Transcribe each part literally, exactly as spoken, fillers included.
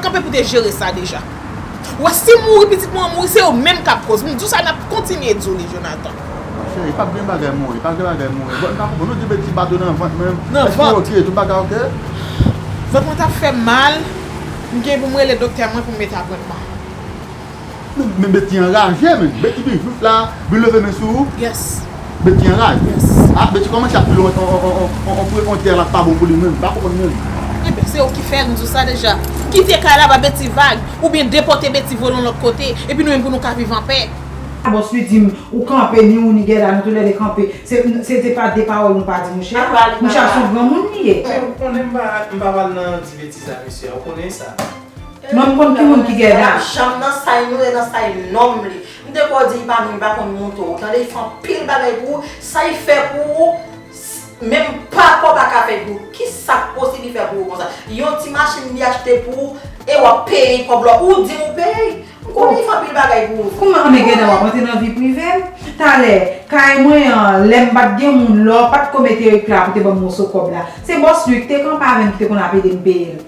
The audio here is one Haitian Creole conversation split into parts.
kanpe pou te jere sa deja. Ou wè, si mouri pitit mwen an mouri, se yo menm k ap koz. M di w sa, n ap kontinye di w li, Jonathan. Cheri, pa gen bagay mouri, pa gen bagay mouri. Bon, m pa konprann, ou di Betty bat ou nan vant menm. Nan vant. Èske ou oke? Tout bagay oke? Vant mwen t ap fè m mal, m gen pou m rele doktè mwen pou m mete apwentman. Men, men Betty anraje, men. Betty vin jis la, vin leve men sou ou. Yes. Betty anraje. Yes. Ah, Betty kòmanse ap file on, on, on, on, on, on, on tè la k pa bon pou li menm. M pa konprann menm. Ebyen, se ou ki fè l, m di w sa deja. M kite kay la, ba Betty vag, oubyen depòte Betty voye l yon lòt kote, epi nou menm pou nou ka viv anpè. Bòs li di m, ou kanpe, ni ou ni Gèda, nou toulède kanpe. Se, se te pa de pawòl nou pa di, mouche. Mouche a se yon granmoun li ye. Ou konnen m pa, m pa pral nan ti betiz a mesye a, ou konnen sa. Mwen m konn ki moun ki Gèda. Janm nan say nou e nan say nonm li. M te ko di li pa nou, li pa konn moute. Ou tande, li fè anpil bagay pou ou. Sa li fè pou ou, menm papa w pa ka fè pou ou. Kisa k posib li fè pou ou konsa? Yon ti machin li achte pou ou, e w ap peye kòb la. Ou di m ou peye. M konnen li fè anpil bagay pou ou. Kouman anmè Gèda w ap antre nan vi prive m? Talè, kay mwen an, lè m pa t gen moun, lè w pa t ko mete Erik la pou te ban m moso kòb la. Se bòs li ki te kanpe avè m ki te konn ap ede m peye l.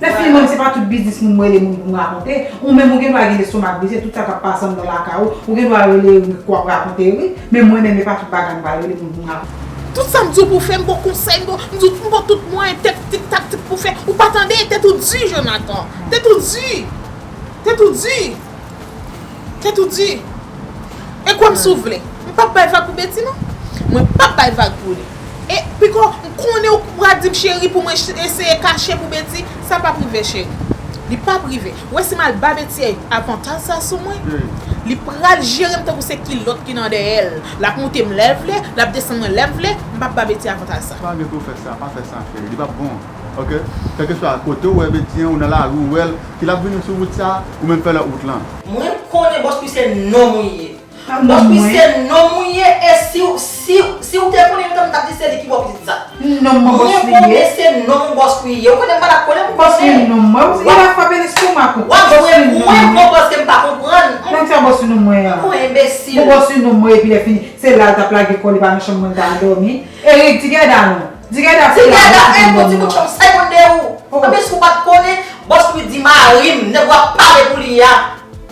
Lè fini mwen, se pa tout biznis moun mwen rele moun pou m rakonte. Ou menm ou gen dwa gen lestomak brize, tout sa k ap pase anndan lakay ou, ou gen dwa rele Erik pou w ap rakonte wi. Men mwen menm, e pa tout bagay m pral rele moun pou m rakonte. Tout sa m di w pou fè, m ba w konsèy, m ba w, m di w, m ba w tout mwayen, tèt tik tak tik pou fè. Ou pa tande, tèt ou di, Jonathan. Tèt ou di. Tèt ou di. Tèt ou di. E kwè m si w vle. M p ap bay vag pou Betty non. Mwen p ap bay vag pou li. E piko, m konnen ou pral di m cheri pou mwen eseye kache pou Betty. Sa p ap rive, cheri. Li p ap rive. Ou wè si m al ba Betty avantaj sa sou mwen, li pral jere m tankou se kilòt ki nan dèyè l. L ap moute m lè l vle, l ap desann mwen lè l vle. M p ap ba Betty avantaj sa. Pa gen pou fè sa, pa fè sa, cheri. Li p ap bon. Oke? Kèlkeswa kote ou wè Betty an, ou nan lari, ou wè l, ke l ap vini sou wout sa, ou menm fè lòt wout lan. Mwen konnen Bòs Pi se nonm ou ye. Bòs Pi se nonm ou ye, e si w, si, si w te konnen menm jan m t ap di se li ki ba w pitit sa. Nonm mwen Bòs Pi ye. Mwen konnen se nonm ou Bòs Pi ye. Ou konnen m pa t ap konnen, m konnen. Bòs Pi nonm mwen, ou gen dwa frape lestomak ou. W ap jwe pou mwen, bon, paske m pa konprann. Nèg sa Bòs Pi nonm mwen an. Ou enbesil. Ou Bòs Pi nonm mwen epi lè fini, se la l t ap lage kò li pa nan chanm mwen l t al dòmi. Erik, di Gèda non. Di Gèda Ti Gèda, e, bon, ti kout chòm, sa y konn de ou. Anben si w pa t konnen, Bòs Pi di mari m, nèg w ap pale pou li a.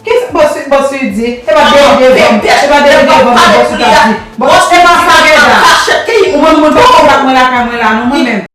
Kisa Bòs Pi, Bòs Pi di? E pa dèyè devan m, e pa dèyè devan m Bòs Pi t ap di. Bòs Pi pa sa Gèda. Ou konn moun pa konbat mwen lakay mwen la non, mwen menm.